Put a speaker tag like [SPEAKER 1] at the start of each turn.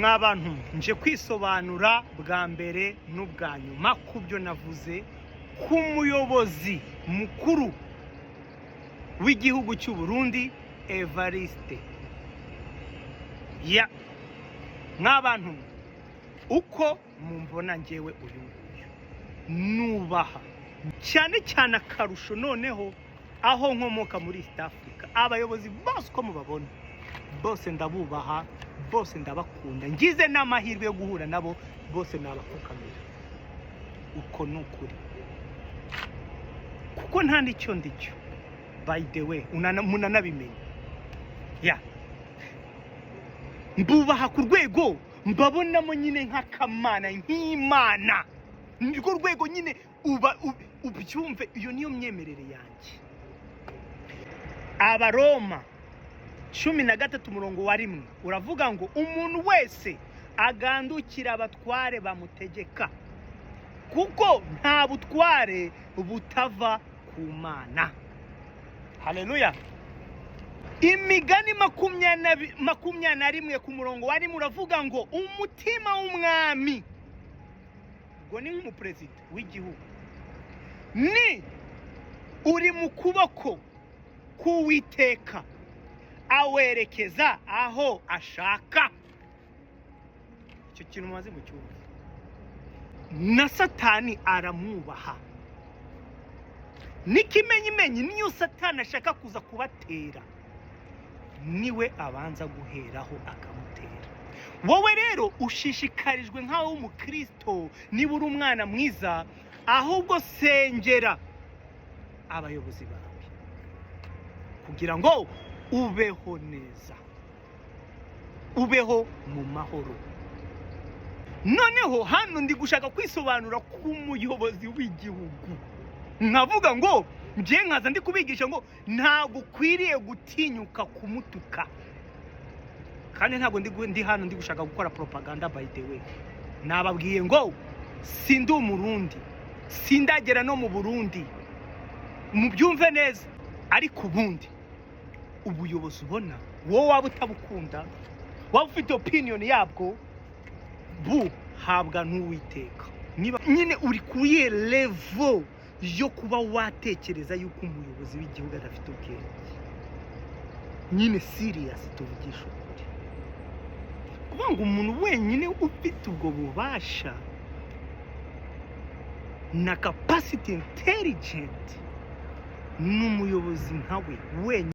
[SPEAKER 1] Mwabantu, nje kwisobanura bwa mbere n'ubwa nyuma ku byo navuze ku muyobozi mukuru w'igihugu cy'u Burundi, Evariste. Ya mwabantu, uko mumbona ngewe uyu nguyu nubaha cyane cyane, akarusho noneho aho nkomoka muri East Africa, abayobozi bose uko mubabona bose ndabubaha, bose ndabakunda. Ngize n'amahirwe yo guhura nabo bose nabapfukamira. Uko ni ukuri, kuko nta n'icyo ndicyo. By the way, munanabimenya ya mbubaha ku rwego mbabonamo nyine nk'akamana, nk'imana. Nirwo rwego nyine uba ubyumve. Iyo niyo myemerere yanjye. Abaroma 13 umurongo wa 1 uravuga ngo: "Umuntu wese agandukira abatware bamutegeka, kuko nta butware butava ku Mana." Haleluya! Imigani 21 ku murongo wa 1 uravuga ngo: "Umutima w'umwami," ubwo ni nk'umuperezida w'igihugu, "ni uri mu kuboko k'Uwiteka, awerekeza aho ashaka." Icyo kintu mumaze mu cyumva, na Satani aramwubaha. N'ikimenyimenyi, niyo Satani ashaka kuza kubatera, niwe abanza guheraho akamutera. Wowe rero ushishikarijwe nk'aho w'umukristo, niba uri umwana mwiza, ahubwo sengera abayobozi bawe kugira ngo ubeho neza, ubeho mu mahoro. Noneho hano ndi gushaka kwisobanura ku muyobozi w'igihugu, nkavuga ngo njye nkaza ndi kubigisha ngo ntabwo ukwiriye gutinyuka kumutuka. Kandi ntabwo ndi hano ndi gushaka gukora propaganda. By the way, nababwiye ngo sindi Umurundi, sindagera no mu Burundi, mubyumve neza. Ariko ubundi ubuyobozi ubona, wowe waba utabukunda, waba ufite opinion yabwo, buhabwa n'Uwiteka. Niba nyine uri kuri level yo kuba watekereza yuko umuyobozi w'igihugu adafite ubwenge, nyine serious, tuvugisha ukuri, kuvuga ngo umuntu wenyine ufite ubwo bubasha na capacity intelligent ni umuyobozi nkawe wenyine.